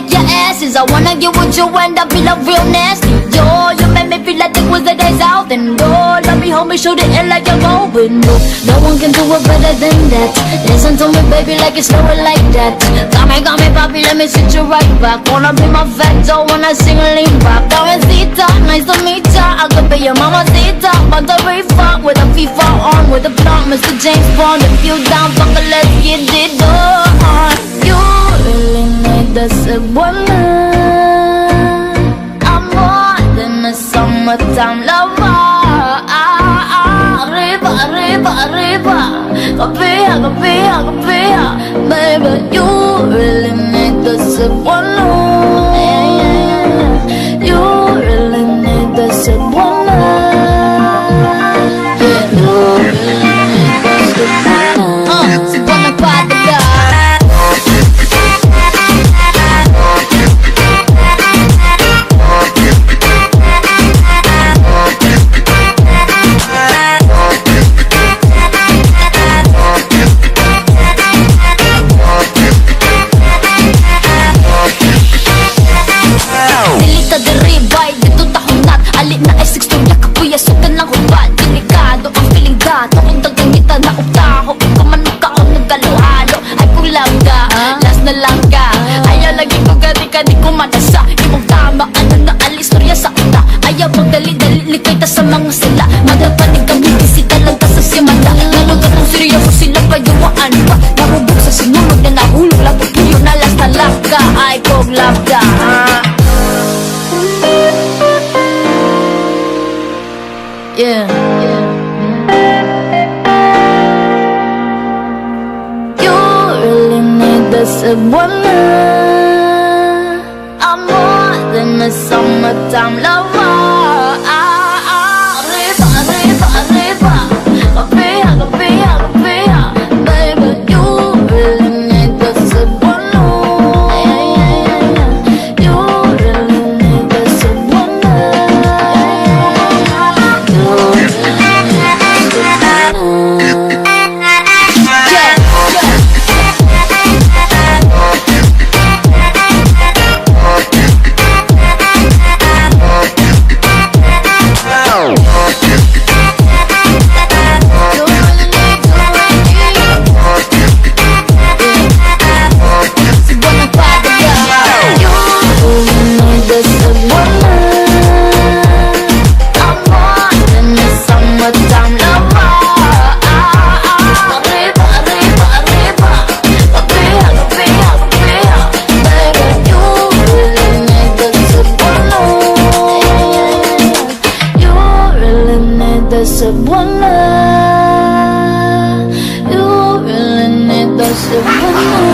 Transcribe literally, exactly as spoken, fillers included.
Your asses, I wanna get with you and I be like real nasty. Yo, you make me feel like it was the days out and door. Let me hold me, shoot it in like a bow window. No one can do it better than that. Listen to me, baby, like it's slower like that. Got me, got me, papi, let me sit you right back. Wanna be my vet, don't wanna sing a lean back. Jovencita, nice to meet ya. I could be your mamacita. But the refund with a FIFA on, with a plot, Mister James Bond. If you down, fucker, let's get it on. You really need the Cebuana. I'm more than a summertime lover. Arriba, arriba, arriba. Kapiha, kapiha, kapiha. Baby, you really need the Cebuana. Yeah, yeah, yeah. You really need the Cebuana. Yeah, you really need the Cebuana. Uh, Cebuana Padilla. Dilita diri, bay, dito tahonat. Alit na ay sixteen, ya kapuya, sudan lang hubad. Delikado ang feeling da, takot ang gangita na utaho. Ikaw man makaon ng galo-halo. Ay, kung love ka, last na lang ka. Ayaw lagi ko gati ka, di ko manasa. Imong tama, ano na, al istorya sa uta. Ayaw pang dali-dali, likay ta sa mga sala. Madapalig kami, bisita lang ta sa simata. Lalo na kung seryoso sila, payawaan pa. Nahubog sa sinulog na nahulog, lagot tuyo na last na lang ka. Ay, kung love ka. Yeah, yeah. You really need the Cebuana. I'm more than a summertime lover. Arriba, arriba, arriba. Kapiha, kapiha, kapiha. Baby, you really need the Cebuana. Yeah, yeah, yeah, yeah. You really need the Cebuana. You really need the Cebuana. Yeah, yeah. You really need the Cebuana. You really need the Cebuana.